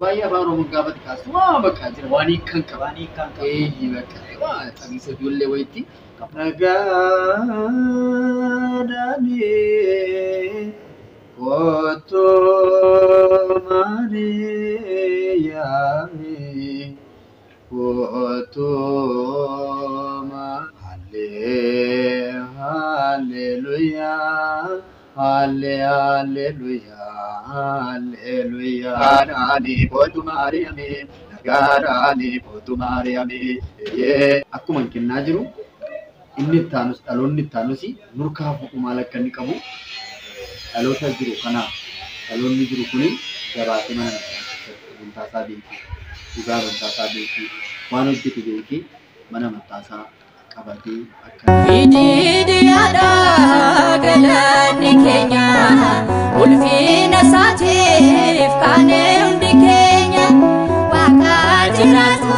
Baay'ee afaan Oromoo gaafate kaasu waa bakka jira waan hiikan qaba. Waan hiikan qabu. Eeyyi bakka waa xabiisa ijoollee wayitti. Nagaadhaanii kottu Maariyaami kottu Hallee halleluyaa hallee halleluyaa halleluyaa. Nagaadhaanii kottu Maariyaami nagaadhaanii kottu Maariyaami. Akkuma hin kennaa jiru inni itti aanus dhaloonni itti aanus nurkaa fuudhu maal akka inni qabu dhaloota jiru kanaaf dhaloonni jiru kuni jabaatee mana amantaa keessatti amantaa isaa beekee dhugaa amantaa isaa beekee waan hojjetu beekee mana amantaa isaa qabatee akka. Ididiyaadha galanni keenya ulfina isaatiif kaane hundi keenya waaqa jiraatu.